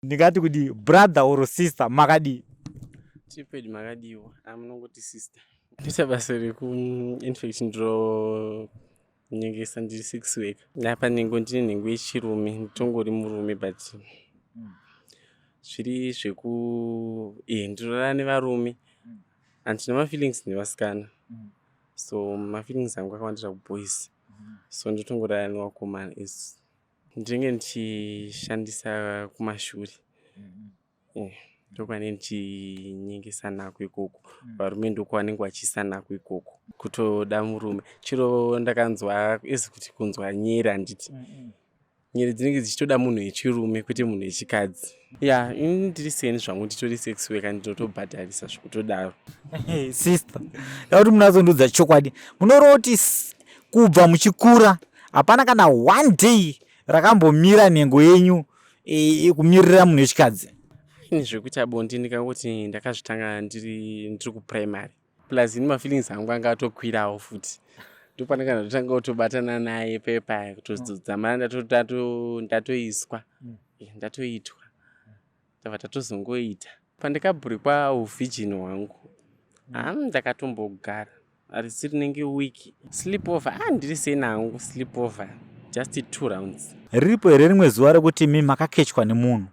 Ndingati kuti brother or sister, makadii? Tipedi, makadiwa? Amunongoti sister. Ndoita basa reku, infact ndinonyengesa, ndiri sex worker. Apa nhengo, ndine nhengo yechirume, nditongori murume, but zviri zveku ndinorara nevarume. Handina mafeelings nevasikana, so mafeelings angu akawandira kuboys, so ndotongorara nevakomana. Is ndinenge ndichishandisa kumashure, ndokwane ndichinyengesa nako ikoko. Varume ndokwanenge vachiisa nako ikoko. Kutoda murume chiro ndakanzwa ezi kuti kunzwa nyere, handiti nyere dzinenge dzichitoda munhu wechirume kwete munhu wechikadzi. Ya, ini ndiri seni zvangu, nditori sex worker, ndinotobhadharisa zvekutodaro. Sister, da kuti munatsondiudza chokwadi, munoreva kuti kubva muchikura hapana kana one day rakambomira nhengo yenyu kumirira munhu wechikadzi? Ini zvekuita bonde, ndikangoti ndakazvitanga ndiri kuprimary. Plus ini mafeelings angu anga atokwirawo futi, ndopanenge ndatotanga kutobatana naye pepaya, kutozodzamara ndatoiswa, ndatoitwa, ndabva tatozongoita. Pandakabreakwa uvirgin hwangu, ndakatombogara harisi rinenge wiki sleep over. Ndiri sena hangu, sleep over just two rounds. Riripo here rimwe zuva rekuti mi makakechwa nemunhu,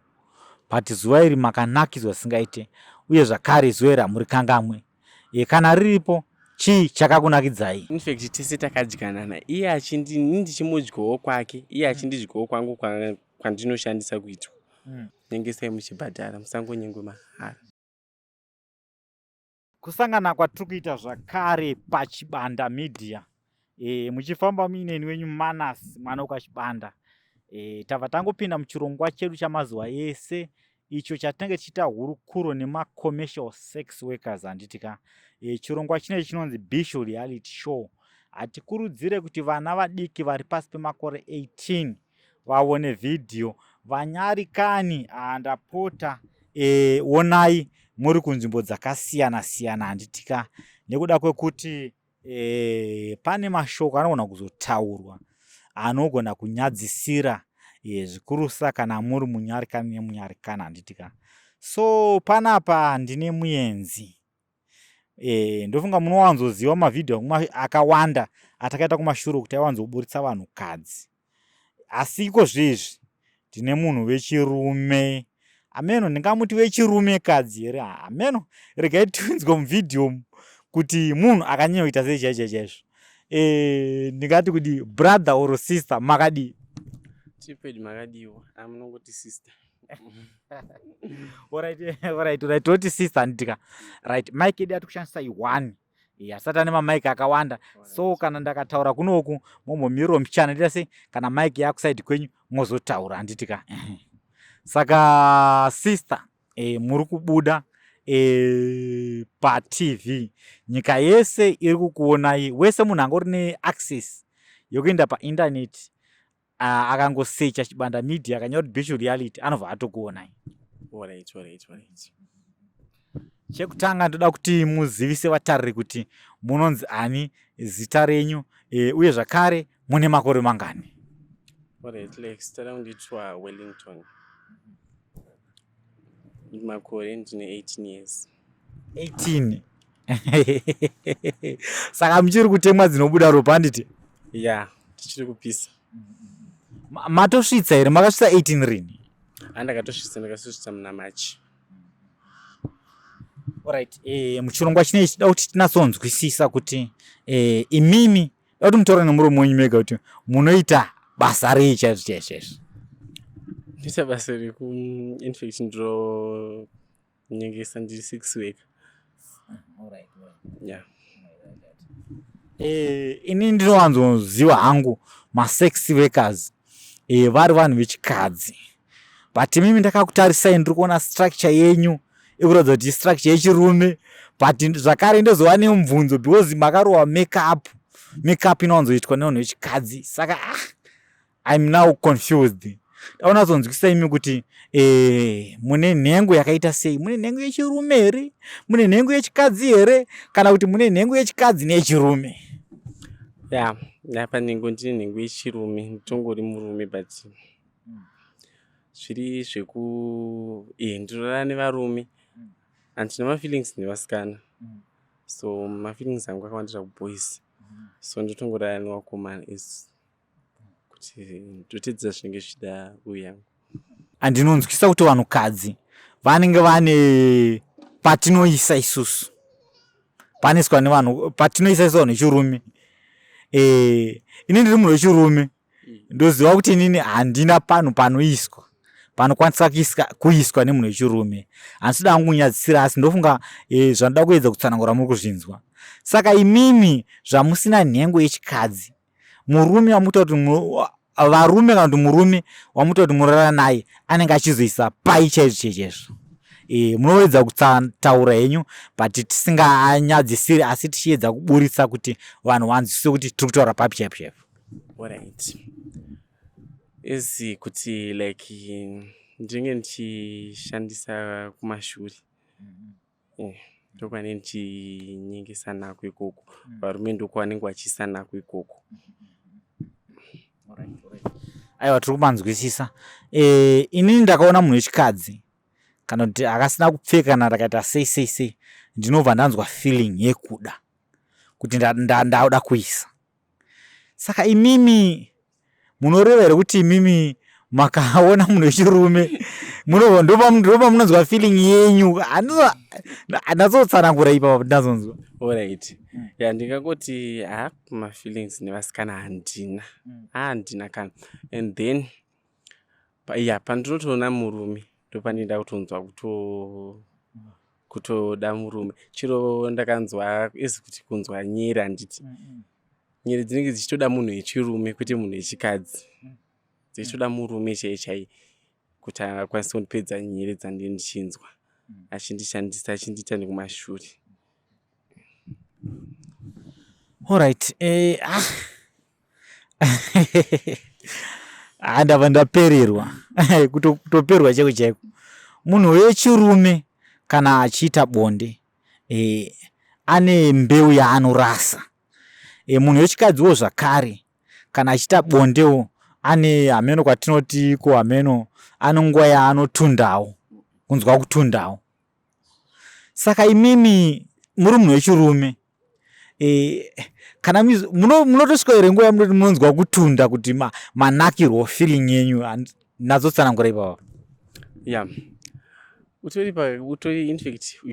but zuva iri makanakidzwa singaite, uye zvakare zuva iri hamurikangamwe? Kana riripo, chii chakakunakidzai? Infact tese takadyanana, iye achindi, ini ndichimudyawo kwake, iye achindidyawo kwangu kwandinoshandisa kuitwa. Nyengesai muchibhadhara, musangonyengwe mahara. Kusangana kwatiri kuita zvakare paChibanda Media, muchifamba muineni wenyu Manas mwana wekwaChibanda. Tabva tangopinda muchirongwa chedu chamazuva ese icho chatinenge tichiita hurukuro nemacommercial sex workers, handiti ka? Chirongwa chinechi chinonzi Bishu Reality Show. Hatikurudzire kuti vana vadiki vari pasi pemakore 18 vaone vhidhiyo. Vanyarikani, ndapota, onai muri kunzvimbo dzakasiyana siyana, handitika? Nekuda kwekuti pane mashoko anogona kuzotaurwa anogona kunyadzisira, zvikurusa kana muri munyarikani nemunyarikani, handitika? So panapa ndine muenzi. Ndofunga munowanzoziva mavhidhiyo akawanda atakaita kumashure kuti aiwanzoburitsa vanhukadzi, asi iko zvezvi ndine munhu wechirume. Ameno ndingamuti wechirume kadzi here? Ameno, regai tinzwe muvhidhiyo kuti munhu akanyanya kuita sei chaizvo chaizvo. Ndingati kuti brother or sister, makadii? Tipedi, makadiwa? Amunongoti sister. Alright, toti sister, handitika? Right, mic yedu yati kushandisa i1, asati ane mamic akawanda, so kana ndakataura kunoku mombomiriro mbichana, ndita sei, kana mic yakuside kwenyu mozotaura, handitika? Saka sister, muri kubuda paTV, nyika yese iri kukuonai. Wese munhu angori neaccess yokuenda paindaneti, akangosecha Chibanda Media, akanyora kuti Bishu Reality, anobva atokuonai. Alright. Chekutanga, ndoda kuti muzivise vatariri kuti munonzi ani, zita renyu, uye zvakare mune makore mangani? Alright, like zita rangu nditwa Wellington, makore ndine 18 years. 18, saka muchiri kutemwa dzinobuda ropa, handiti? Ya, tichiri kupisa. Matosvitsa here? Makasvitsa 18 rini? Andakatosvitsa, ndakasvitsa muna March. Alright, muchirongwa chinechi tida kuti tinatsonzwisisa kuti imimi, da kuti mutaure nemuromo wenyu mega kuti munoita basa rei chaizvo chaizvo chaizvo. Ndoita basa reku, infact ndinonyengesa, ndiri sex worker. Yeah. Ini ndinowanzoziva hangu masex workers vari vanhu vechikadzi, but imimi ndakakutarisai, ndiri kuona structure yenyu ikuratidza kuti structure yechirume, but zvakare ndozova nemubvunzo because makarohwa makeup. Makeup inowanzoitwa nevanhu vechikadzi, saka I'm now confused. Daunazonzwisisa imi kuti mune nhengo yakaita sei? Mune nhengo yechirume here? Mune nhengo yechikadzi here? Kana kuti mune nhengo yechikadzi neyechirume? Ya, apa nhengo, ndine nhengo yechirume, nditongori murume, but Zviri zveku eh, ndinorara nevarume, handina mafeelings nevasikana. So mafeelings angu akawandira kuboys, so ndotongorara nevakomana is kuti ndotedzera zvinenge zvichida uyu yangu. Andinonzwisa kuti vanhukadzi vanenge vane patinoisa isusu, panoiswa nevanhu patinoisa isu vanhu vechirume. Eh, ini ndiri munhu wechirume, ndoziva kuti inini handina panhu panoiswa panokwanisa kuiswa nemunhu wechirume. Handisida hangu kunyadzisira, asi ndofunga zvandinoda kuedza kutsanangura muri kuzvinzwa. Saka imimi zvamusina nhengo yechikadzi, murume wamukuita kuti varume kana kuti murume wamukuita kuti murara naye anenge achizoisa pai chaizvo chaizvo? Munoedza kutaura henyu, but tisinganyadzisiri, asi tichiedza kuburitsa kuti vanhu vanzwisise kuti tiri kutaura papi chaipo chaipo. Alright, is kuti like ndinenge ndichishandisa kumashure, ndokwane ndichinyengesa nako ikoko. Varume ndokwanenge vachiisa nako ikoko. Aiwa, tiri kumanzwisisa. Inini ndakaona munhu wechikadzi kana kuti akasina kupfeka kana rakaita sei sei sei, ndinobva ndanzwa feeling yekuda kuti ndauda kuisa. Saka imimi munoreva here kuti imimi makaona munhu wechirume ndopamunonzwa feeling yenyu? Handatsotsanangura ipapa, ndinazonzwa. Alright, ya, ndingangoti ha, mafeelings nevasikana handina, handina kana. And then ya, pandinotoona murume ndopandinoda kutonzwa kutoda murume. Chiro ndakanzwa izi kuti kunzwa nyere, handiti? Nyere dzinenge dzichitoda munhu wechirume, kwete munhu wechikadzi. Dzichitoda murume chai chai kuti akwanise kundipedza nyere dzandinenge ndichinzwa, achindishandisa, achindiita nekumashure. Alright, ah. Ah, ndabva ndapererwa, kutoperwa chaiko chaiko. Munhu wechirume kana achiita bonde, ane mbeu yaanorasa. Munhu wechikadziwo zvakare kana achiita bondewo ane hameno kwatinoti iko hameno, ane nguva yaanotundawo, kunzwa kutundawo. Saka imimi muri munhu wechirume, kana munotosvika here nguva yamunoti munonzwa kutunda kuti manakirwa, feeling yenyu? Natsotsanangura ipapa. Ya, utori utori infact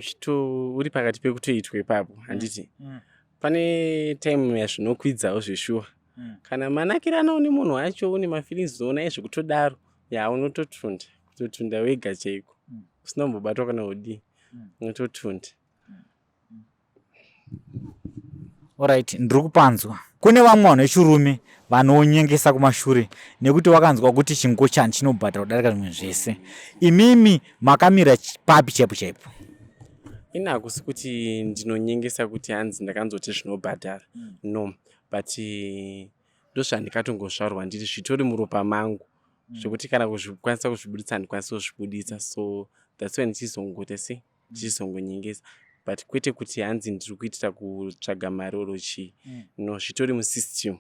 uri pakati pekutoitwa ipapo, handiti? Pane time yazvinokwidzawo zveshuwa. Kana manakiranawo nemunhu wacho, une mafeelings oona zvekutodaro, ya, unototunda, kutotunda wega chaiko, usina kumbobatwa kana kudii, unototunda. Alright, ndiri kupanzwa. Kune vamwe vanhu vechirume vanonyengesa kumashure nekuti vakanzwa kuti chingochani chinobhadhara kudarika zvimwe zvese. Imimi makamira papi chaipo chaipo? Ini hakusi kuti ndinonyengesa kuti hanzi ndakanzoti zvinobhadhara, no, but ndozvandikatongozvarwa ndiri, zvitori muropa mangu zvekuti kana kuzvikwanisa kuzvibuditsa handikwanisi kuzvibuditsa. So that's why ndichizongoita sei, ndichizongonyengesa, but kwete kuti hanzi ndiri kuitira kutsvaga mari oro chii, no, zvitori musystem,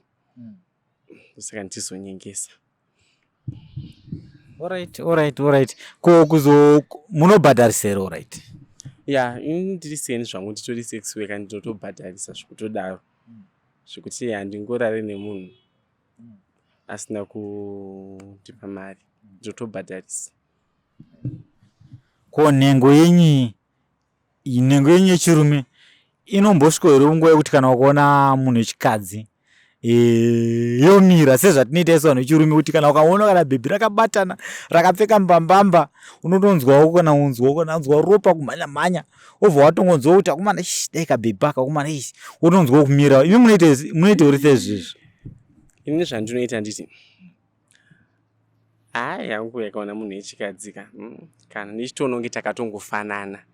saka ndichizonyengesa. Alright, ko kuzo munobhadharisa here? Alright. Ya, ini ndiri seni zvangu, nditori sex worker, ndinotobhadharisa zvekutodaro, zvekuti handingorare nemunhu asina kundipa mari, ndinotobhadharisa. Ko nhengo yenyu, nhengo yenyu yechirume inombosvika here nguva yekuti kana ukaona munhu wechikadzi yomira, sezvatinoita isu vanhu vechirume, kuti kana ukaona kana bhebhi rakabatana rakapfeka mbambamba, unotonzwawo kana unzwa kana unzwa ropa kumhanya mhanya, wobva watongonzwa kuti akomana, ish, dai kabhebhi aka, akomana, ish, wotonzwawo kumira? Imi munoita uri sezvizvo? Ini zvandinoita, nditi hai yangu yakaona munhu wechikadzi ka, kana ndichitoona kunge takatongofanana,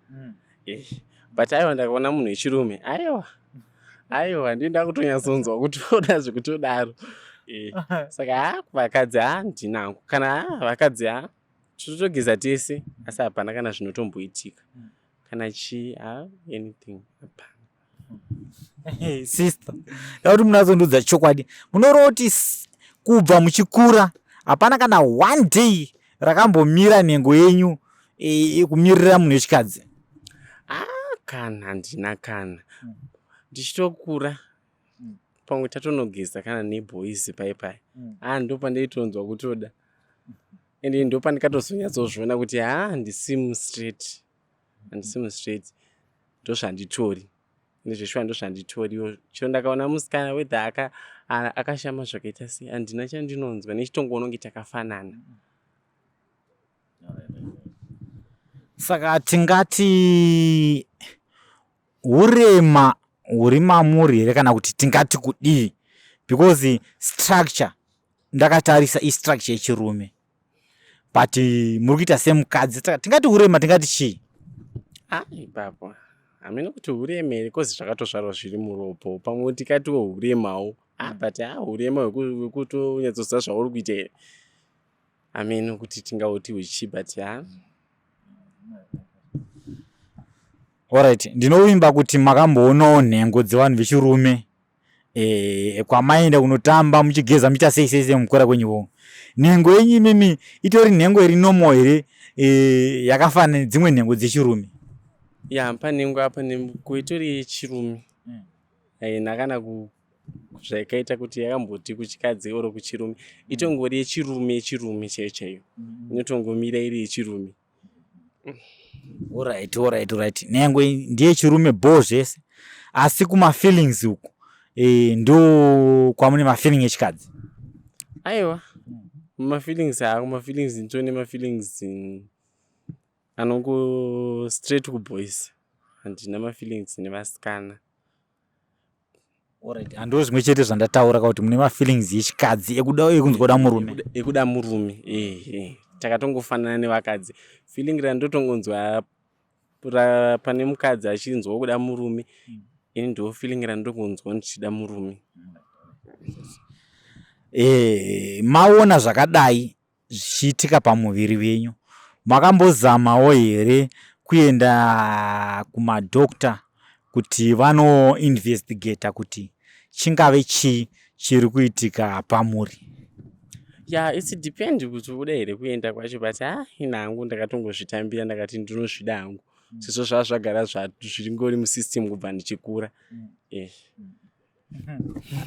but aiwa, ndakaona munhu wechirume, aiwa, aiwa, ndinoda kutonyatsonzwa kutoda zvekutodaro. Saka ha, vakadzi ha, ndinangu kana ha, vakadzi ha, totogeza tese, asi hapana kana zvinotomboitika kana chii, ha, anything hapana. Sister, ndakuti munatsondiudza chokwadi, munoreva kuti kubva muchikura hapana kana one day? rakambomira nhengo yenyu e, kumirira munhu wechikadzi? Ah, kana handina kana. Ndichitokura pamwe tatonogeza kana neboys pai pai. Ah, ndopandaitonzwa kutoda. Ende ndopandikatozonyatsozviona kuti haa handisi mustraight. Handisi mustraight. Ndozvanditori. Ende zveshuwa ndozvanditoriwo. Chero ndakaona musikana whether aka akashama zvakaita sei handina chandinonzwa nechitongoona kunge takafanana. Saka tingati hurema huri mamuri here kana kuti tingati kudii because structure ndakatarisa istructure yechirume but muri kuita semukadzi saka tingati hurema tingati chii? Ah, ipapo hameno kuti hurema here kozi zvakatozvarwa zviri muropo pamwe tikatiwo huremawo. Ah, but ah, hurema hwekutonyatsoziva zvauri kuita here hameno kuti tingauti huchii but ha. Alright, ndinovimba kuti makamboonawo nhengo dzevanhu vechirume e, kwamaenda kunotamba muchigeza muchiita sei sei sei mukukura kwenyuwo. Nhengo yenyu imimi itori nhengo iri normal here e, yakafanana nedzimwe nhengo dzechirume? Ya, panhengo apa nhengo itori yechirume. Haina kana zvaikaita kuti yakamboti kuchikadzi oro kuchirume. Itongori yechirume yechirume chaiyo chaiyo. Inotongomira iri yechirume. Alright, alright, alright. Nhengo ndiye chirume bho zvese. Asi kuma feelings uku e, ndo kwamune mafeeling echikadzi. Aiwa. Mafeelings haako, mafeelings nditone mafeelings anongo straight kuboys. Handina mafeelings nevasikana. Alright, handoo zvimwe chete zvandataura kuti mune mafeelings echikadzi ekuda ekunzwa kuda murume. Ekuda murume, ehe. Takatongofanana nevakadzi. Feeling randotongonzwa pane mukadzi achinzwa kuda murume, ini ndo feeling randotongonzwa ndichida murume. Eh, maona zvakadai zvichiitika pamuviri wenyu makambozamawo here kuenda kumadoctor kuti vanoinvestigata kuti chingave chii chiri kuitika pamuri? Ya, it's depend kuti uda here kuenda kwacho but ha ini hangu ndakatongozvitambira ndakati ndinozvida hangu sezvo zvava zvagara zviringori musystem kubva ndichikura. Eh.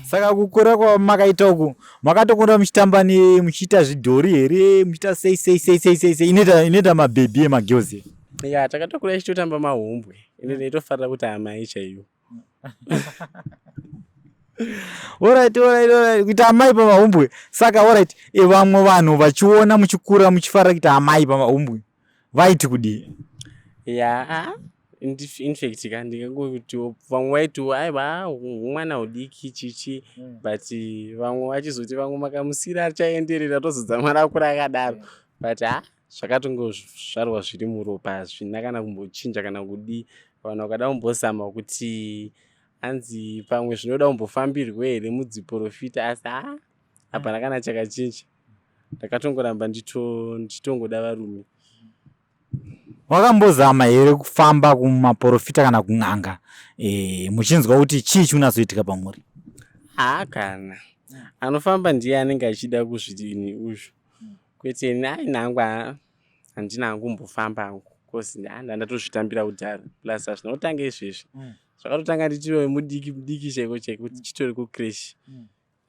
Saka kukura kwamakaita uku makatokura muchitamba ne muchiita zvidhori here muchiita sei sei sei sei sei sei inoita inoita mabhebhi emagirls here? Ya, takatokura tichitotamba mahumbwe. Ende ndaitofarira kuti amai chaivo. Alright, alright, alright. Kuita amai pamahumbwe. Saka alright, e, vamwe vanhu vachiona muchikura muchifarira kuita amai pamahumbwe vaiti kudii? Ya, in fact ka ndingangoti vamwe vaitiwo aiwa humwana hudiki chichi but vamwe vachizoti vamwe makamusira achaenderera tozodzamara akura akadaro but ha zvakatongozvarwa zviri muropa hazvina kana kumbochinja kana kudii. Vanhu vakada kumbozama kuti hanzi pamwe zvinoda kumbofambirwa here mudziporofita asi ha hapana kana chakachinja. Ndakatongoramba ndichitongoda varume. Wakambozama here kufamba kumaporofita kana kun'anga e, muchinzwa kuti chii chikunatsoitika pamuri? Haa kana anofamba ndiye anenge achida kuzvidini uzvo kwete ini ai nangu handina hangu kumbofamba hangu cause ndandatozvitambira kudhara plus hazvina kutanga izvezvi zvakatotanga ndichiri mudiki mudiki chaiko chaiko tichitori kucrash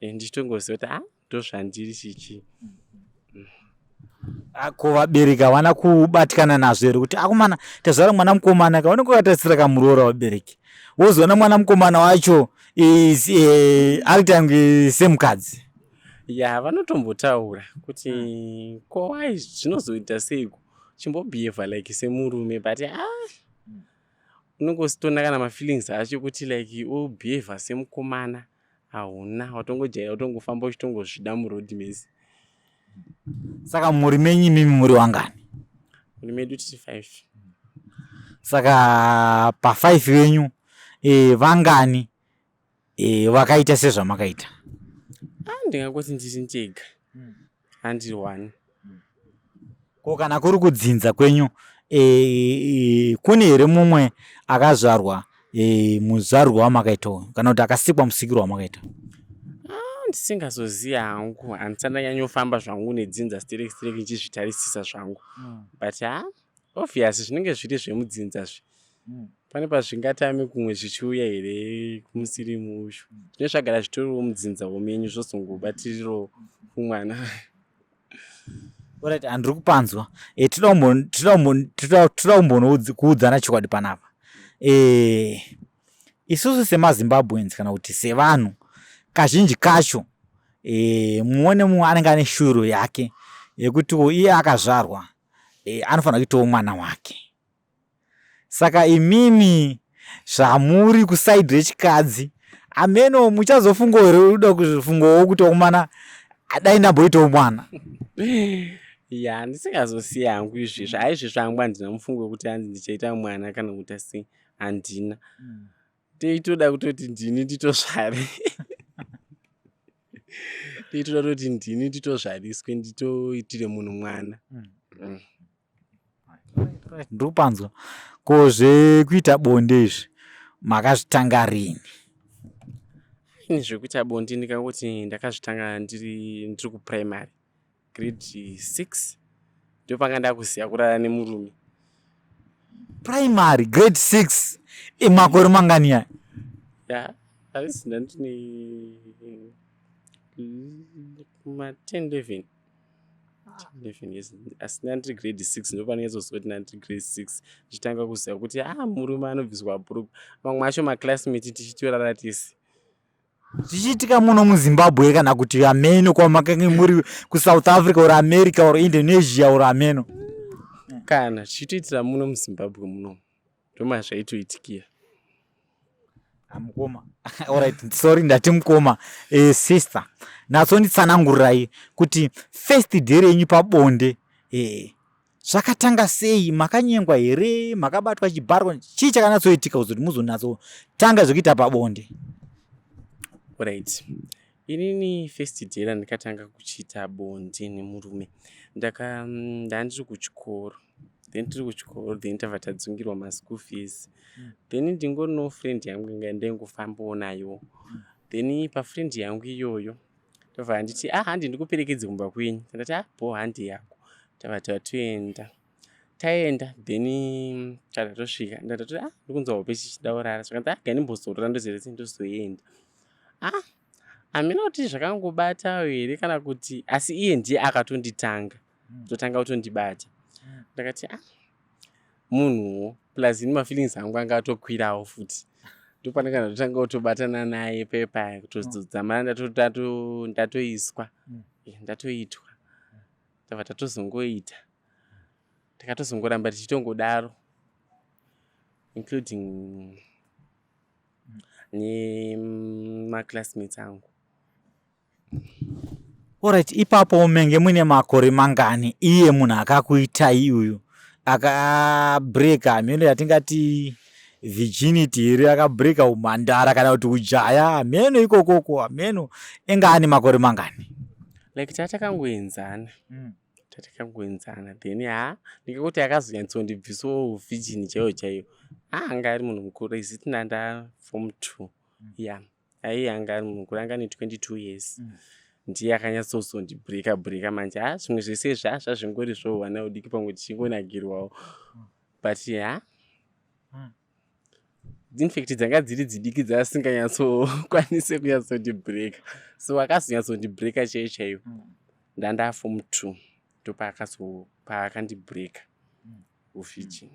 ndichitongoziva kuti ah ndozvandiri chichi. Ko vabereki havana kubatikana nazvo here kuti akomana tazvara mwana mukomana ka vanenge vakatarisira kamuroora vabereki wozoona mwana mukomana wacho is eh, ari tange semukadzi. Ya vanotombotaura kuti ko why zvinozoita seiko chimbobehave like semurume but ah unongositona kana mafeelings acho kuti like obehave semukomana hauna watongojaira kutongofamba uchitongozvida muroad mese. Saka mumhuri menyu imimi muri wangani? Mhuri medu tiri 5. Saka pa5 venyu e, vangani e, vakaita sezvamakaita? Ah, ndingangoti ndiri ndega. Handiri one. Ko kana kuri kudzinza kwenyu e, e, kune here mumwe akazvarwa e, muzvarwa wamakaita uyu kana kuti akasikwa musikirwo wamakaita? Ah, Ndisingazoziva hangu, handisati ndanyanyofamba zvangu nedzinza stereki stereki ndichizvitarisisa zvangu. But ha, obvious zvinenge zviri zvemudzinza zve. Pane pazvingatame kumwe zvichiuya here kumusiri mushu. Zvinenge zvagara zvitoriwo mudzinza womenyu zvozongobatirirawo kumwana. Alright, handiri kupanzwa. E, tinoda kumbokuudzana chokwadi panapa. E, isusu semaZimbabweans kana kuti sevanhu kazhinji kacho e, mumwe nemumwe anenge ane shuviro yake yekutiwo iye akazvarwa e, anofanira kuitawo mwana wake. Saka imimi zvamuri kusaidi rechikadzi ameno muchazofungawo here uda kufungawo kuti wakomana dai ndamboitawo mwana. Ya, ndisingazosiya hangu izvezvi. Haa, izvezvi hangu handina mufungo wekuti hanzi ndichaita mwana kana kuita sei, handina. Teitoda kutoti ndini nditozvare. Teitoda kutoti ndini nditozvariswe nditoitire munhu mwana. Ndiri kupanzwa. Ko zvekuita bonde izvi makazvitanga rini? Ini zvekuita bonde ndingangoti ndakazvitanga ndiri kuprimary grade 6, ndopanga ndakuziva kurara nemurume. Primary grade 6, makore mangani aya? Ya, haisi ndandine kuma 10 11 11 years, asi ndandiri grade 6 ndopandinyatsozwa kuti ndandiri grade 6 ndichitanga kuziva kuti a murume anobviswa bhurugwa. Mamwe acho maclassmate tichitorara tese. Zvichiitika muno muZimbabwe kana kuti ameno kwamakange muri kuSouth Africa or America or Indonesia or ameno? Kana tichitoitira muno muZimbabwe muno, ndoma zvaitoitikira. Mukoma, alright, sorry, ndati mukoma. Sister, natsonditsanangurirai kuti first day renyu pabonde zvakatanga sei? Makanyengwa here? Makabatwa chibharo? Chii chakanatsoitika kuzoti muzonatsotanga zvekuita pabonde? Right, inini first day randikatanga kuchiita bonde nemurume, ndandiri kuchikoro. Then tiri kuchikoro, then tabva tadzungirwa maschool fees. Then ndingoriwo friend yangu inga ndaingofambawo nayo. Then pafriend yangu iyoyo tobva handiti, "Ah, handi ndikuperekedze kumba kwenyu." Ndakati, "Ah, bo, handi yako." Tabva tatoenda, taenda, then tatatosvika, ndatoti, "Ah, ndikunzwa hope chichida kurara." Zvakanzi, "Ah, ganimbozorora, ndozoita ndozoenda." Ah, hamina kuti zvakangobata here kana kuti, asi iye ndiye akatonditanga kutotanga kutondibata. Ndakati, "Ah, munhuwo." Plus ini mafeelings angu anga atokwirawo futi, ndopandanga ndatotanga kutobatana naye pepaya, kutozodzamara ndatoiswa, ndatoitwa. Tabva tatozongoita, takatozongoramba tichitongodaro, including nemaclassmates angu. Alright, ipapo menge muine makore mangani iye munhu akakuitai uyu akabreka hameno yatingati virginity here, akabreka umhandara kana kuti ujaya, hameno ikokoko, hameno enga ane makore mangani? Like tatakangoenzana. Tatakangoenzana. Then ha, ndingekuti akazonyatsondibvisawo virgin chaiyo chaiyo, a anga ari munhu mukuru, iziti nanda form 2. Ya, aiye anga ari munhu mukuru, anga ane 22 years. Ndiye akanyatsozondibreaka breka manje. Ha, zvimwe zvese izvi zvazvingori zvohwana udiki, pamwe tichingonakirwawo, but ha, infact dzanga dziri dzidiki dzaasinganyatsokwanise kunyatsondibreaka. So akazonyatsondibreaka chaiyo chaiyo ndanda form 2, ndopaakandibreaka uvirgin.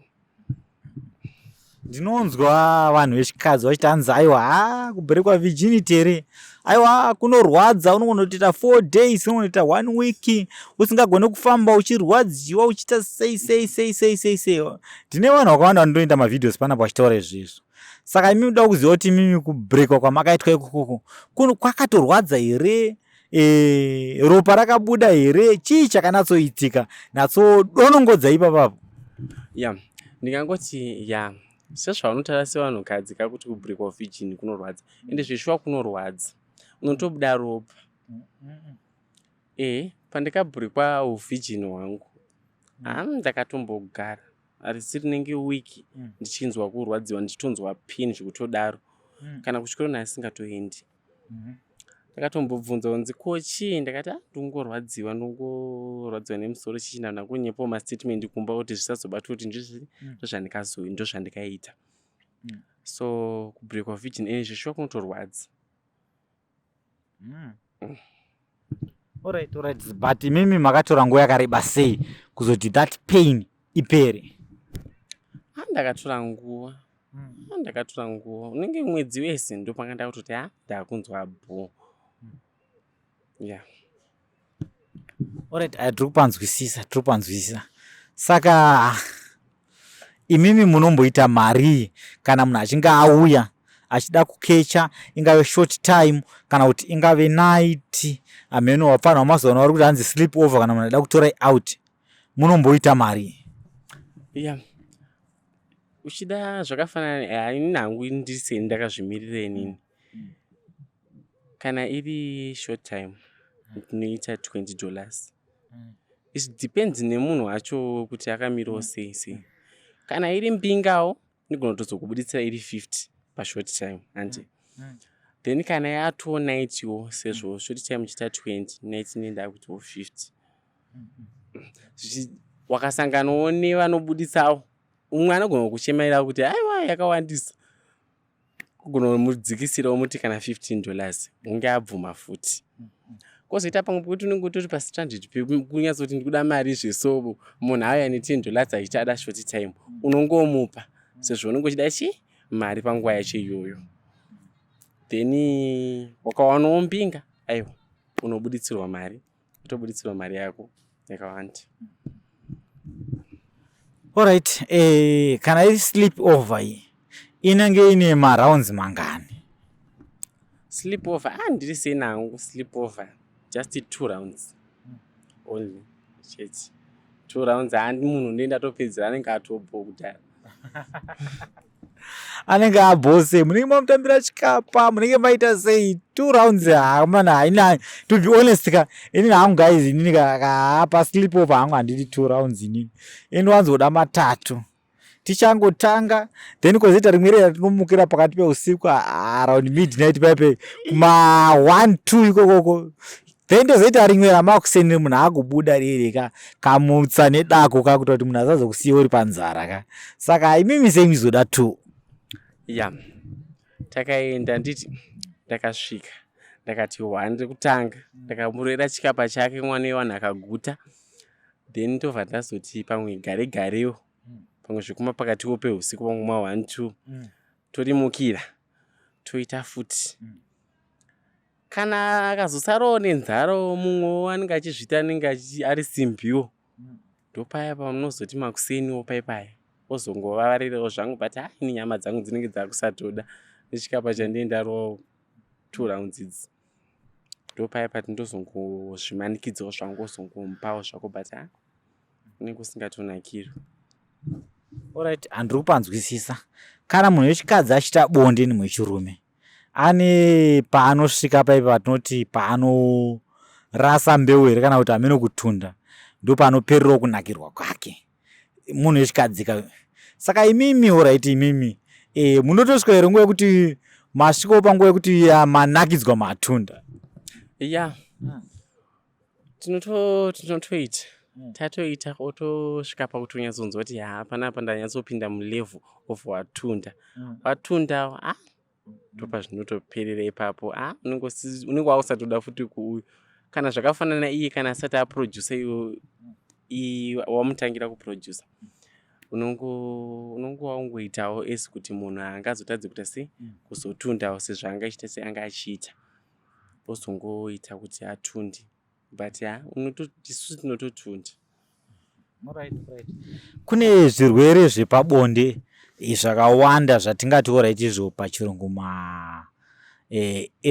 Ndinonzwa vanhu vechikadzi vachiti hanzi, "Aiwa, ha, kubrekwa virginity here, aiwa kunorwadza, unogona kutoita 4 days, unogona kuita one week usingagoni kufamba, uchirwadziwa, uchiita sei sei sei sei sei sei." Ndine vanhu vakawanda vanondoita mavideos panapa vachitaura izvezvo. Saka imi muda kuziva kuti imimi kubrekwa kwamakaitwa ikokoko kwakatorwadza here? Ropa rakabuda here? Chii chakanatsoitika? Natsodonongodza ipapapo. Ya, ndingangoti ya, sezvaunotaura sevanhukadzi kakuti kubrekwa virgin kunorwadza, ende zveshuwa kunorwadza, unotobuda ropa. E, pandikabrekwa uvirgin hwangu, ha, ndakatombogara harisi rinenge wiki ndichinzwa kurwadziwa, ndichitonzwa pain zvekutodaro. Kana kuchikoro naisingatoendi. Ndakatombobvunza kunzi ko chii ndakati ah ndongorwadziwa ndongorwadziwa nemusoro chii ndangonyepawo mastatement kumba kuti zvisazobatwa kuti ndozvandikazo ndozvandikaita. So kubreakwa virgin ene zveshuwa kunotorwadza. Alright, alright. But imimi makatora nguva yakareba sei kuzoti that pain ipere? Ah, ndakatora nguva. Ah, ndakatora nguva unenge mwedzi wese ndopanga ndakutoti ha ndakunzwa bho. Yeah. Alright, tiri kupanzwisisa, tiri kupanzwisisa. Saka imimi munomboita marii kana munhu achinge auya achida kukecha, ingave short time kana kuti ingave night, hameno wapfanha wamazuva ano vari kuti hanzi sleep over, kana munhu achida kutora out, munomboita marii? Yeah. Uchida zvakafanana inini hangu ndiri seni ndakazvimirira inini. Kana iri short time ndinoita $20. It depends nemunhu wacho kuti akamirawo sei sei. Kana iri mbingawo ndinogona kutozokubuditsira iri 50 pashort time handiti. Then kana yatoo nightwo sezvo short time ichiita 20, night inenge ndakuitawo 50. Wakasanganawo nevanobuditsawo umwe anogona kuchemaira kuti aiwa yakawandisa, kugona kumudzikisira womuti kana $15 hunge abvuma futi. Kwozoita pamwe pekuti unenge utori pastranded pekunyatsoti ndikuda mari zveso, munhu auya ne$10 achiti ada short time, unongomupa sezvo unenge uchida chii mari panguva yacho iyoyo. Then wakawanawo mbinga aiwa unobuditsirwa mari, utobuditsirwa mari yako yakawanda. Alright, kana iri sleep over iyi inenge ine marounds mangani? Sleep over, ah ndiri sei nangu sleep over just 2 rounds only chete. 2 rounds handi munhu ndoenda topedzera anenge atobho kudhara. Anenge abhose, munenge mamutambira chikapa, munenge maita sei? 2 rounds hamana haina. To be honest ka, inini hangu guys, inini ka pa sleep over hangu handidi 2 rounds inini. Ini wanzoda matatu. Tichangotanga then kozoita rimwe rera tinomukira pakati peusiku around midnight paipe kuma 1 2 ikokoko, then tozoita rimwe ramakuseni munhu akubuda riri ka kamutsa nedako kakuita kuti munhu asazokusiya uri panzara ka. Saka imimi sei mizoda 2? Yeah, takaenda nditi ndakasvika ndakati one rekutanga ndakamurera chikapa chake mwana wevanhu akaguta, then ndobva ndazoti pamwe gare garewo pamwe zvekuma pakatiwo peusiku pamwe ma 1 2 torimukira toita futi. Kana akazosarawo nenzara mumwewo anenge achizviita anenge ari simbiwo, ndopaya pamunozoti makuseniwo paipaya ozongovavarirawo zvangu, but ha ini nyama dzangu dzinenge dzakusatoda nechikapa chandinenge 2 rounds idzi, ndopaya pati ndozongozvimanikidzawo zvangu ozongomupawo zvako, but ha unenge usingatonakirwi. Alright, handiri kupanzwisisa. Kana munhu wechikadzi achiita bonde nemwe wechirume, ane paanosvika paipa patinoti paanorasa mbeu here, kana kuti hameno kutunda, ndo paanopererawo kunakirwa kwake munhu wechikadzi ka? Saka imimi, alright, imimi munotosvika here nguva yekuti masvikawo panguva yekuti manakidzwa matunda? Yeah, tinotoita tatoita otosvika pakuti unyatsonzwa kuti ha panapa ndanyatsopinda mulevel of watunda. Watunda ah ndopa zvinotoperera ipapo. Ah unenge wausatoda futi kuuyu kana zvakafanana iye kana asati aprodusa iwe wamutangira kuprodusa, unongo waungoitawo esi kuti munhu haangazotadzi kuita sei kuzotundawo sezvo anga achiita seanga achiita, ozongoita kuti atunde, but ha isusu tinototunda. Right. Kune zvirwere zvepabonde zvakawanda zvatingati alright izvo pachirungu ma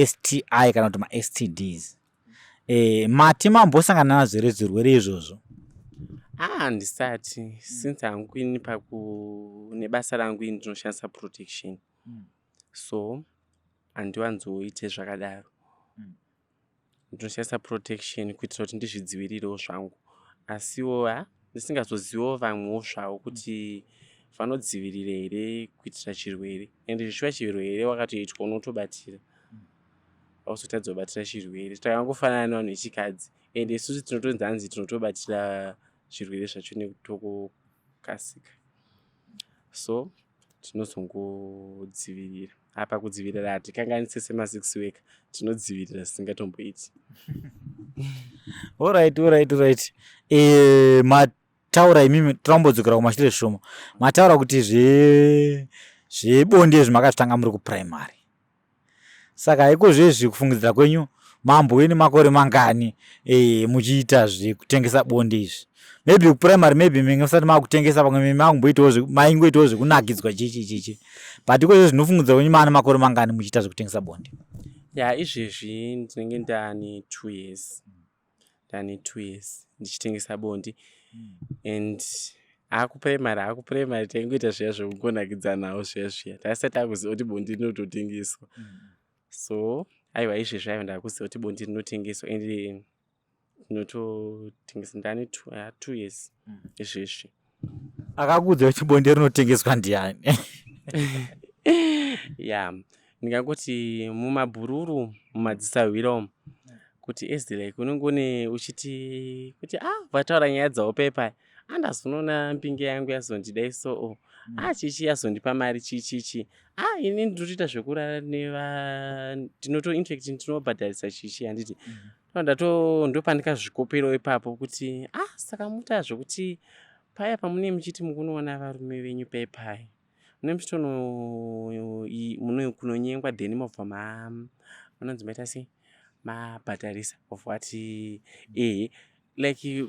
STI kana kuti maSTDs. Mati mambosangana nazvo here zvirwere izvozvo? Ah, handisati, since hangu ini paku nebasa rangu ini ndinoshandisa protection, so handiwanzoite zvakadaro. Ndinoshandisa protection kuitira kuti ndizvidzivirirewo zvangu, asiwo ha ndisingazoziviwo vamwewo zvavo kuti vanodzivirira here kuitira chirwere, ende zvichiva chirwere wakatoitwa unotobatira. Hauzotadza kubatira chirwere. Takangofanana nevanhu vechikadzi and isusu tinotonzi hanzi tinotobatira zvirwere zvacho nekutokasika. So tinozongodzivirira. Apa kudzivirira hatikanganise semasex worker, tinodzivirira zvisingatomboiti. Alright, alright, alright. Eh, mataura imimi, tirambodzokera kumashure zvishoma. Mataura kuti zvebonde izvi makazvitanga muri kuprimary. Saka ikozvezvi kufungidzira kwenyu mambove nemakore mangani e, muchiita zvekutengesa bonde izvi? Maybe kuprimary maybe menge musati makutengesa, pamwe meme makumboitawo maingoitawo zvekunakidzwa chichi chichi. But ikozvezvi ndinofungidzira kwenyu maane makore mangani muchiita zvekutengesa bonde? Ya, izvezvi ndinenge ndaane 2 years. Ndane 2 years ndichitengesa bonde and hakuprimary hakuprimary taingoita zviya zvokungonakidzanawo zviya zviya, taisati takuziva kuti bonde rinototengeswa. So aiwa, izvezvi aiwa, ndakuziva kuti bonde rinotengeswa and ndinototengesa. Ndane 2 years izvezvi. Akakuudza kuti bonde rinotengeswa ndiani? Ya, ndingangoti mumabhururu, mumadzisahwira umu, kuti as like unenge une uchiti kuti ah, vataura nyaya dzavo paipai, andazonoona mbinge yangu yazondidai, so oh, ah, chichi yazondipa mari, chichichi, ah, ini ndinotoita zvekurara neva ndinoto, infact ndinobhadharisa chichi, handiti? Ndato ndopandikazvikoperawo ipapo kuti ah, saka muta zvokuti paya pamunee muchiti mukunoona varume venyu paipai, mune muchitono kunonyengwa, then mobva munonzi maita sei, mabhadharisa of wati ehe, like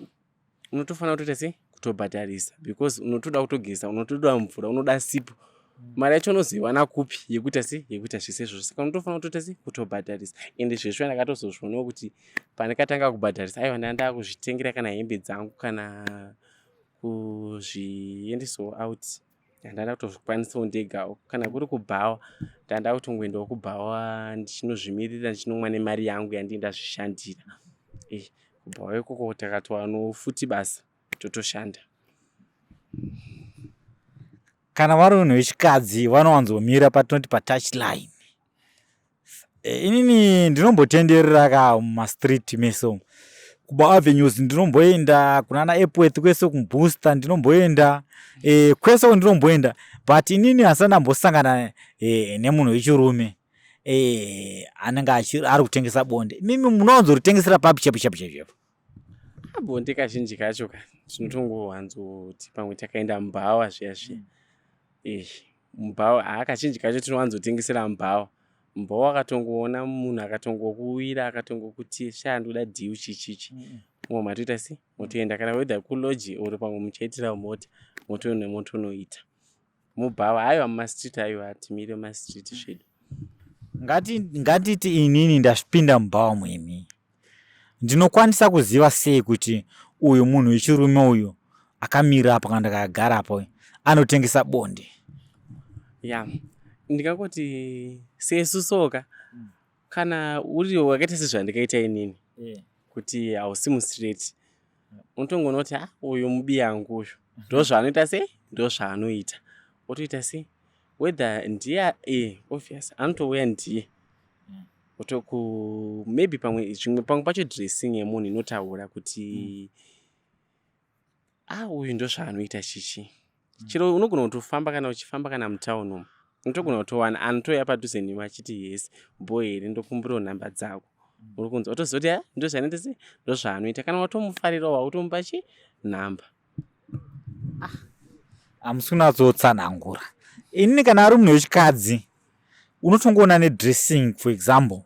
unotofanira kutoita sei, kutobhadharisa, because unotoda kutogeza, unotoda mvura, unoda sipo. Mari yacho unozoiwana kupi yekuita sei, yekuita zvese izvozvo? Saka unotofanira kutoita sei, kutobhadharisa. Ende zvezvo ndakatozozvionawo kuti pandakatanga kubhadharisa, aiwa, ndaa ndakuzvitengera kana hembe dzangu, kana kuzviendesawo out, ndanda kutozvikwanisawo ndegawo. Kana kuri kubhawa, ndanda kutongoendawo kubhawa ndichinozvimirira, ndichinomwa nemari yangu yandii ndazvishandira. Kubhawa ikoko takatowanawo futi basa, totoshanda. Kana vari vanhu vechikadzi vanowanzomira patinoti patouch line. Inini ndinombotenderera ka mumastreet mese umu, kumaavenues ndinomboenda, kunana Epworth kwese, kumubooster ndinomboenda, kwese uku ndinomboenda, but inini handisati ndambosangana nemunhu wechirume anenge ari kutengesa bonde. Imimi munowanzoritengesera papi chaipo chaipo chaipo? Bonde kazhinji kacho ka tinotongowanzoti pamwe takaenda mubhawa zviya zviya. Mubhawa haa, kazhinji kacho tinowanzotengesera mubhawa. Mubhawa akatongoona munhu akatongokuwira, akatongokuti sha, ndoda deal, chichichi, mumwe matoita sei, motoenda, kana whether kulodge or pamwe muchaitira mota, motoenda motonoita mubhawa. Aiwa, mumastreet aiwa, hatimire mumastreet zvedu. Ngatiti inini ndapinda mubhawa muimi, ndinokwanisa kuziva sei kuti uyu munhu wechirume uyu akamira apa kana ndakagara apa anotengesa bonde? Ya, ndingangoti sesu soka, kana uri wakaita sezvandikaita inini, kuti hausi mustreet, unotongoona kuti ah, uyu mubi yangu uyu, ndo zvaanoita sei, ndo zvaanoita, otoita sei, whether ndiye obvious anotouya ndiye otoku maybe pamwe zvimwe, pamwe pacho dressing yemunhu inotaura kuti ah, uyu ndo zvaanoita chichi. Chero unogona kutofamba, kana uchifamba kana mutauni umu, unotogona kutowana anotouya padhuze newe achiti, "Yes, boy here? Ndokumbirawo nhamba dzako." Uri kunzwa, otoziva kuti ndo zvaanoita sei, ndo zvaanoita. Kana watomufarirawo, wautomupa chi nhamba. Hamusi kunyatsotsanangura. Inini kana ari munhu wechikadzi, unotongoona nedressing. For example,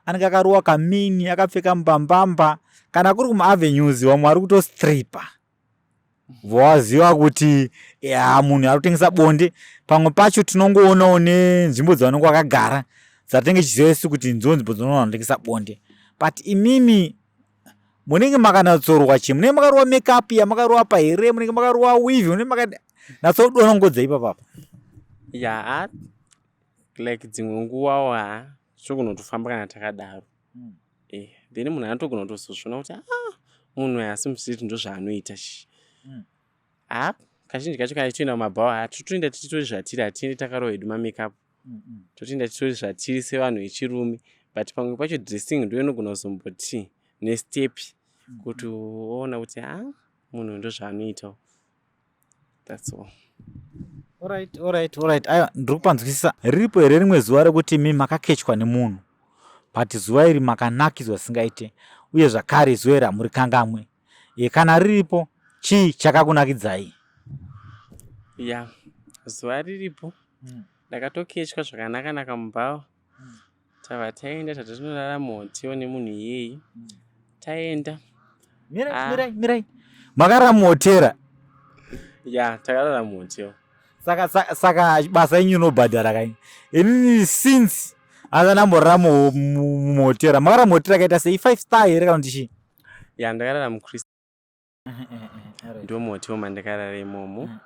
anenge akarowa kamini, akapfeka mbambamba. Kana kuri kumaavenues, vamwe vari kutostripa, vowaziva kuti ya, munhu ari kutengesa bonde. Pamwe pacho tinongoonawo nenzvimbo dzavanenge vakagara, dzatinenge tichiziva isu kuti ndidzo nzvimbo dzinoona vanotengesa bonde. But imimi munenge makanatsorwa chii? Munenge makarowa makeup yamakarowa pa here? Munenge makarowa weave? Munenge makanatsodonongodza ipapapa? Ya, like dzimwe nguvawo ha, tinogona kutofamba kana takadaro. Then munhu anotogona kutozozviona kuti ah, munhu uyu asi mustreet, ndo zvaanoita chi. Ha, kazhinji kacho kana tichitoenda kumabhawa, ha, totoenda tichitori zvatiri, hatiendi takarowa hedu mamakeup, totoenda tichitori zvatiri sevanhu vechirume. But pamwe pacho dressing ndo inogona kuzomboti nestep kuti oona kuti ha, munhu ndozvaanoitawo. That's all. Alright, alright, alright. Aiwa, ndiri kupanzwisisa. Riripo here rimwe zuva rekuti imi makakechwa nemunhu, but zuva iri makanakidzwa zvisingaite, uye zvakare zuva iri hamurikangamwe? E, kana riripo, chii chakakunakidzai? Ya, zuva riripo. Ndakatokechwa zvakanaka-naka mubhawa. Tava taenda, tati tinorara muhotel nemunhu iyeyi. Taenda. Mirai, mirai, mirai. Makarara muhotera? Ya, takarara muhotel. Saka basa yenyu inobhadhara kai? Inini since asati ndamborara muhotera. Makarara muhotera kaita sei? 5 star here kana kuti chii? Ya, ndakarara muChrist. Ndo muhotel mandakarara imomo.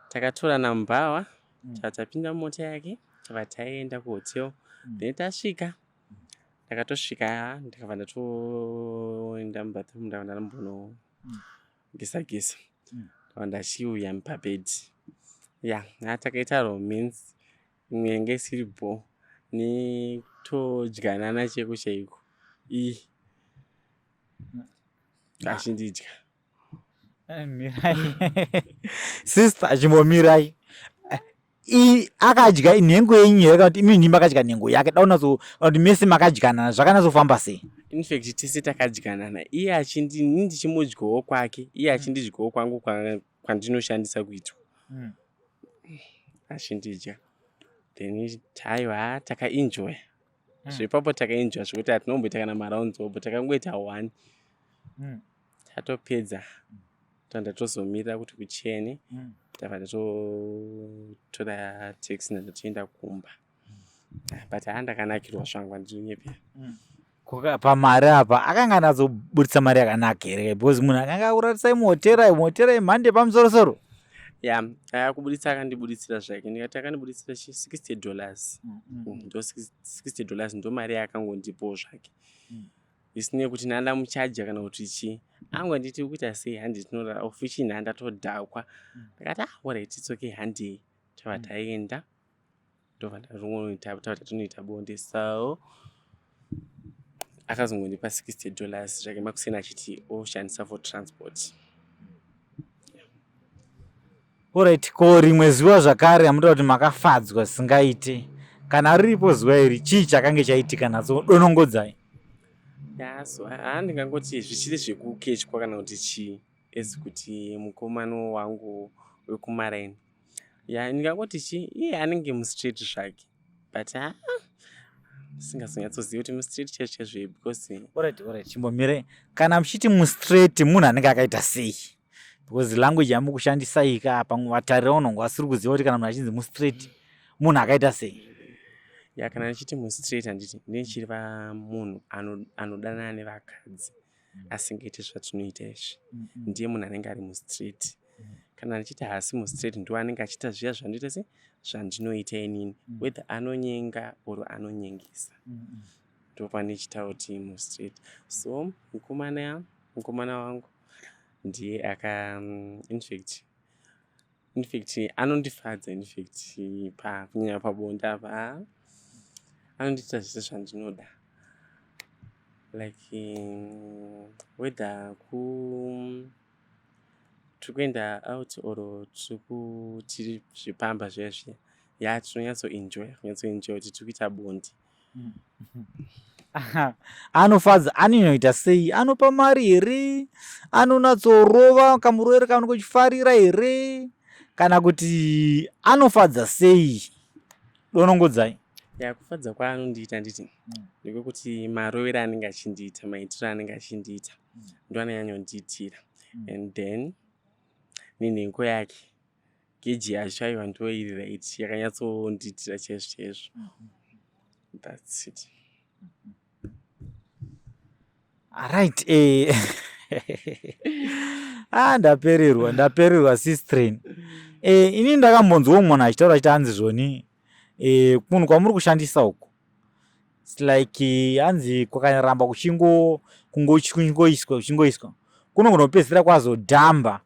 Takatorana mubhawa, tapinda mumota yake, tava taenda kuhotel. Then tasvika, ndakatosvika, ndakabva ndatoenda mubathroom, ndakabva ndambonogeza geza, ndakabva ndachiuya pabhedhi. Ya, takaita romance imwe yanga isiri bho, netodyanana chaiko chaiko, ii achindidya. Mirai, sister, chimbomirai. Akadya nhengo yenyu here, kana kuti imi ndimi makadya nhengo yake? Da unatso kana kuti mese makadyanana, zvakanatsofamba sei? In fact tese takadyanana, iye achindi, ini ndichimudyawo kwake, iye achindidyawo kwangu kwandinoshandisa kuitwa, achindidya. Then taiwa takaenjoya zvepapo, takaenjoya zvekuti hatinomboita kana marounds obo, takangoita one. Tatopedza, tandatozomira kuti kuchene, tabva tatotora taxi, ndatoenda kumba. But haa, ndakanakirwa zvangu, handinonyepera. Pamari apa akanga anatsobudisa mari yakanaka here? Because munhu akanga akurarisai muhotera, muhotera yemhando yepamusorosoro. Ya, akubuditsa, akandibuditsira zvake. Ndikati akandibuditsira chi $60. Ndo $60 ndo mari yaakangondipawo zvake, isinei kuti ndandamuchaja kana kuti chii. Angonditi kuita sei, handi tinorara, of which ini handatodhakwa. Ndakati, "Ah, alright, it's okay, handei." Tava taenda, ndobva tava tatinoita bonde. So akazongondipa $60 zvake makuseni, achiti oshandisa for transport. Alright, ko rimwe zuva zvakare amunotaura kuti makafadzwa zvisingaite, kana riripo zuva iri, chii chakange chaitika? Natso donongodzai. Ya, so haa, ndingangoti zvichiri zvekukechwa kana kuti chii, as kuti mukomana wangu wekumaraini. Ya, ndingangoti chi iye anenge mustreet zvake, but ha, singazonyatsozivi kuti mustreet chaizvo chaizvo, because Alright, chimbomire. Kana muchiti mustreet, munhu anenge akaita sei? Because language yamukushandisa iyi ka, pamwe vatariri vanonge vasiri kuziva kuti kana munhu achinzi mustreet, munhu akaita sei? Ya, kana ndichiti mustreet, handiti ndinchireva munhu anodanana nevakadzi asingaiti zvatinoita izvi, ndiye munhu anenge ari mustreet. Kana ndichiti haasi mustreet, ndo anenge achiita zviya zvandinoita, se zvandinoita inini, whether anonyenga or anonyengesa, ndo pandichitaura kuti mustreet. So mukomana wangu ndiye aka infact anondifadza. Infact kunyanya pabonde apa anondiita zvese zvandinoda, like whether ku tiri kuenda out or tiri zvipamba zviya zviya, ya, tinonyatsoenjoya, kunyatsoenjoya kuti tiri kuita bonde. Anofadza anonyanya sei? Anopa mari here? Anonatsorova kamurovero kaunenge uchifarira here, kana kuti anofadza sei? Donongodzai. Ya, kufadza kwaanondiita, nditi ndekwekuti marovero anenge achindiita, maitiro anenge achindiita, ndo anonyanyondiitira. And then nenhengo yake, geji yacho, aiwa, ndo iri right, yakanyatsondiitira chaizvo chaizvo. That's it. Right, ah, ndapererwa, ndapererwa, sistren. Inini ndakambonzwawo munhu achitaura achiti hanzi zvoni kunhu kwamuri kushandisa uku, it's like hanzi kwakaramba kuchingo kungoiswa kuchingoiswa, kunogona kupedzisira kwazodhamba,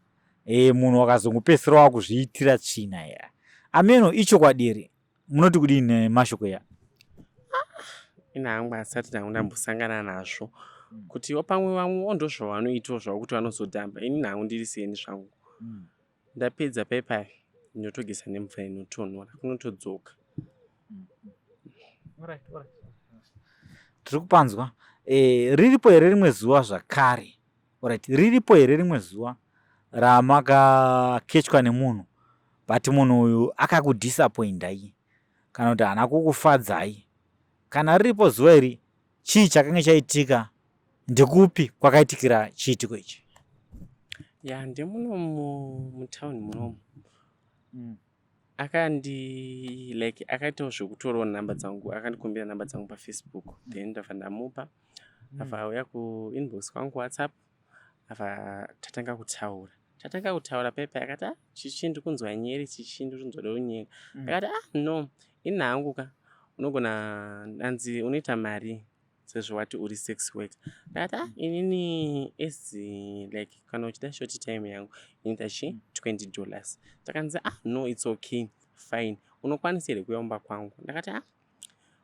munhu akazongopedzisira wakuzviitira tsvina ya. Ameno, ichokwadi here? Munoti kudini nemashoko ya? Ini hangu asati ndangu ndambosangana nazvo kuti pamwe vamwewo ndozvavanoitawo zvavo kuti vanozodhamba. Ini hangu ndiri seni zvangu. Ndapedza pai ndinotogeza nemvura inotonhora kunotodzoka. Tiri kupanzwa. Riripo here rimwe zuva zvakare? Alright, riripo here rimwe zuva ramakakechwa nemunhu but munhu uyu akakudisappointai kana kuti haana kukufadzai? Kana riripo zuva iri, chii chakange chaitika? Ndekupi kwakaitikira chiitiko ichi? Ya, ndemuno mutauni munomu. Akandi like akaitawo zvekutorawo nhamba dzangu, akandikumbira nhamba dzangu paFacebook, then ndabva ndamupa. Abva auya kuinbox kwangu WhatsApp, abva tatanga kutaura. Tatanga kutaura paipai akati ah chichi ndikunzwa nyere, chichi ndikunzwa donyenga. Akati ah no, ini hangu ka unogona ndanzi unoita mari sezvo wati uri sex worker. Ndakati ah inini as like kana uchida short time yangu inoita chi $20. Takanzi ah no it's okay fine, unokwanisa here kuuya kumba kwangu? Ndakati ah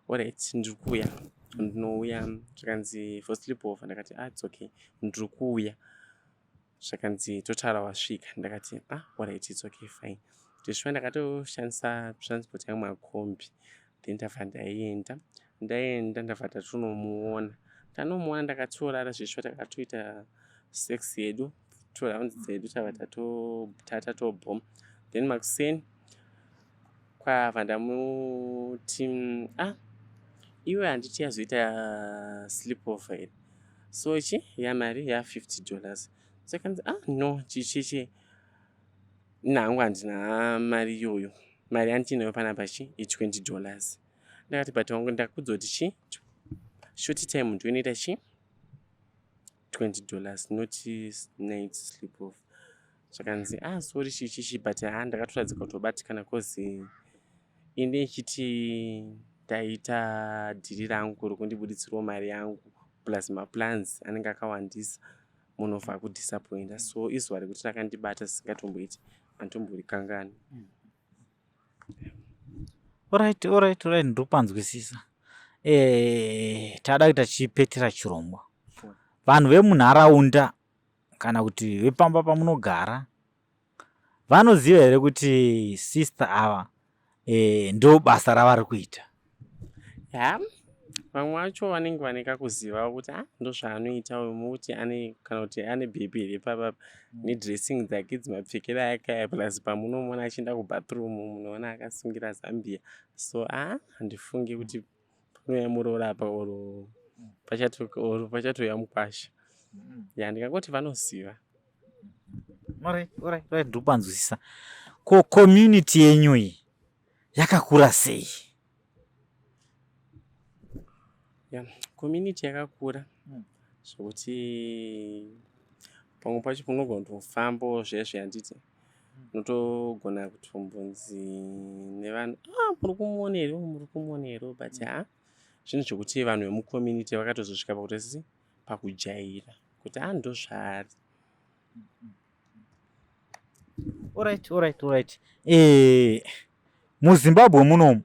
alright ndiri kuuya, ndinouya. Zvikanzi for sleep over. Ndakati ah it's okay ndiri kuuya. Zvakanzi totaura wasvika. Ndakati ah alright it's okay fine. Ndishuwa ndakatoshandisa transport yangu makombi, then ndabva ndaenda. Ndaenda ndabva tatonomuona. Tanomuona ndakatorara zveshuwa, takatoita sex yedu 2 rounds dzedu, tabva tatobhoma. Then makuseni kwabva ndamuti ah iwe handiti yazoita sleep over here, so chi yamari ya $50. Sakanzi ah no chichichi nangu handina mari iyoyo, mari yandinayo panapa chi i$20. Ndakati but wangu ndakudza kuti chi short time ndo inoita chi $20 not night sleep off. Zvakanzi ah sorry chichichi, but ha ndakatoratidza kutobatikana cause ine ichiti ndaita dhiri rangu rokundibuditsirawo mari yangu plus maplans anenge akawandisa, munhu obva akudisappointa. So izuva rekuti rakandibata zvisingatomboiti, handitomborikanganwi. Alright, ndiri kupanzwisisa. Tada kuita chipetera chirongwa. Vanhu vemunharaunda kana kuti vepamba pamunogara vanoziva here kuti sister ava ndo basa ravari kuita? Ya, vamwe vacho vanenge vane kakuziva kuti ah ndozvaanoita uyu, mukuti ane kana kuti ane bhebhi here papa nedressing dzake dzimapfekero ake aya, plus pamunomuona achienda kubathroom munoona akasungira zambia. So ah handifungi kuti panouya muroora apa or pachatouya mukwasha. Ya, ndingangoti vanoziva. Alright, ndiri kupanzwisisa. Ko community yenyu iyi yakakura sei? Ya, community yakakura zvokuti pamwe pacho unogona kutofambawo zvezve, handiti unotogona kutombonzi nevanhu ah muri kumuona here, muri kumuona here, but ha zvinhu zvekuti vanhu vemucommunity vakatozosvika pakuti sisi pakujaira kuti ah ndozvaari. Alright. MuZimbabwe munomu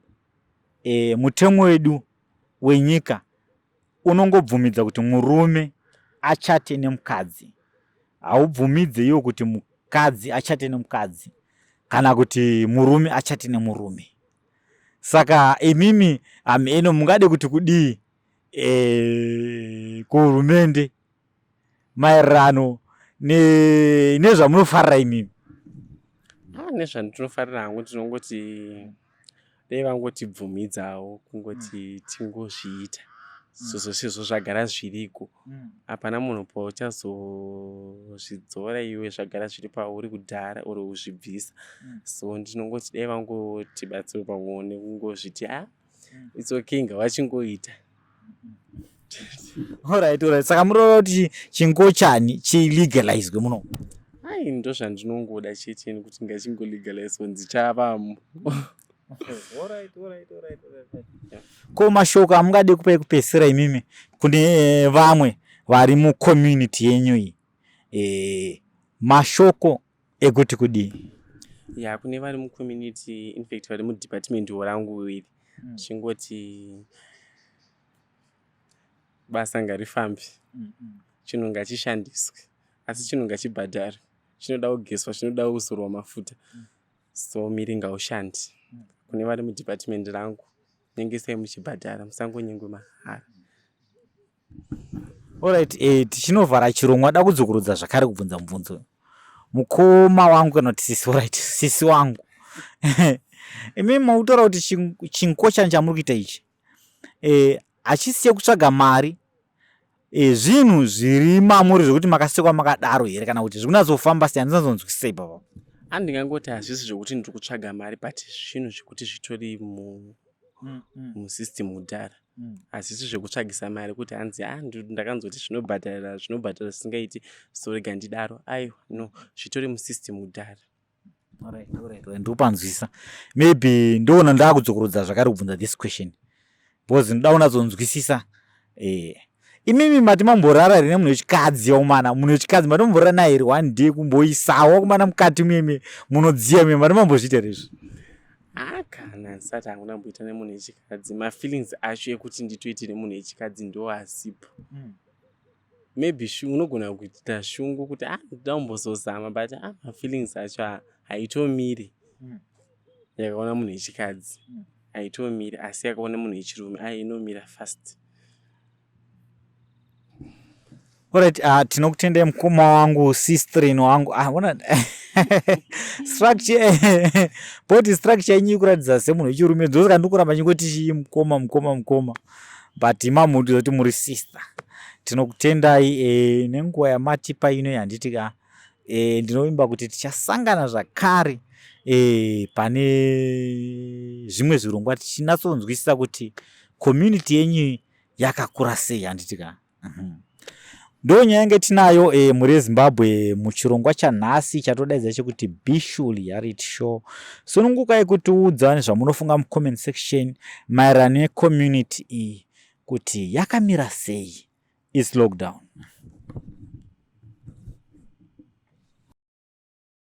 mutemo wedu wenyika unongobvumidza kuti murume achate nemukadzi, haubvumidze iwo kuti mukadzi achate nemukadzi kana kuti murume achate nemurume. Saka imimi hameno mungade kuti kudii kuhurumende maererano nezvamunofarira imimi? Ah, nezvandinofarira hangu ndinongoti dai vangotibvumidzawo kungoti tingozviita sezvo zvagara zviriko. Hapana munhu pauchazozvidzora iwe, zvagara zviri pauri kudhara or kuzvibvisa. So ndinongoti dai vangotibatsirawo pamwe nekungozviti ah it's okay, ngavachingoita. Alright. Saka munoreva kuti chingochani chilegalizwe muno? Ai, ndozvandinongoda chete kuti ngachingolegalizwe ndichavamo. Ko mashoko amungade kupa ekupedzisira imimi kune vamwe vari mucommunity yenyu iyi, mashoko ekuti kudii? Ya, kune vari mucommunity, infact vari mudepartment rangu iri, chingoti Basa ngarifambi. Chinhu ngachishandiswe. Asi chinhu ngachibhadharwe. Chinoda kugeswa, chinoda kuzorwa mafuta. So miri ngaushandi. Kune vari mudepartment rangu, nyengesai muchibhadhara, musangonyengwe mahara. Alright, tichinovhara chirongwa da kudzokorodza zvakare kubvunza mubvunzo. Mukoma wangu kana kuti sisi, alright, sisi wangu. Imi mautaura kuti chinkochani chamuri kuita ichi hachisi chekutsvaga mari, zvinhu zviri mamuri zvekuti makasikwa makadaro here kana kuti zvikunatsofamba sei? Handinyatsonzwisisa ipapa. Handingangoti hazvisi zvekuti ndiri kutsvaga mari, but zvinhu zvekuti zvitori musystem kudhara. Hazvisi zvekutsvagisa mari kuti hanzi a ndakanzoti zvinobhadhara, zvinobhadhara zvisingaiti, so rega ndidaro. Aiwa, no, zvitori musystem kudhara. Ndikupanzwisa. Maybe ndoona ndakudzokorodza zvakare kubvunza this question because ndoda kunatsonzwisisa. Imimi mati mamborara here nemunhu wechikadzi wakumana? Munhu wechikadzi mati mamborara naye here one day kumboisawo kumana mukati meme munodziya meme, mati mambozviita here izvi? Ah, kana ndisati hangu ndamboita nemunhu wechikadzi. Mafeelings acho ekuti nditoite nemunhu wechikadzi ndo asipo. Maybe unogona kuita shungu kuti ah, ndoda kumbozozama, but ah, mafeelings acho haitomiri. Yakaona munhu wechikadzi haitomiri, asi yakaona munhu wechirume ai inomira fast. Alright, tinokutendai mukoma wangu, sistrin wangu. Ona structure, body structure yenyu ikuratidza semunhu wechirume, ndosaka ndikuramba chingoti chii mukoma, mukoma, mukoma, but mamuti kuti muri sister. Tinokutendai nenguva yamatipa ino handiti ka. Ndinovimba kuti tichasangana zvakare pane zvimwe zvirongwa tichinatsonzwisisa kuti community yenyu yakakura sei, handiti ka. Ndo nyaya yange tinayo mhuri yeZimbabwe muchirongwa chanhasi chatodaidza chekuti Bishu Reality Show. Sunungukai kutiudza nezvamunofunga mucomment section maererano necommunity iyi kuti yakamira sei. It's lockdown.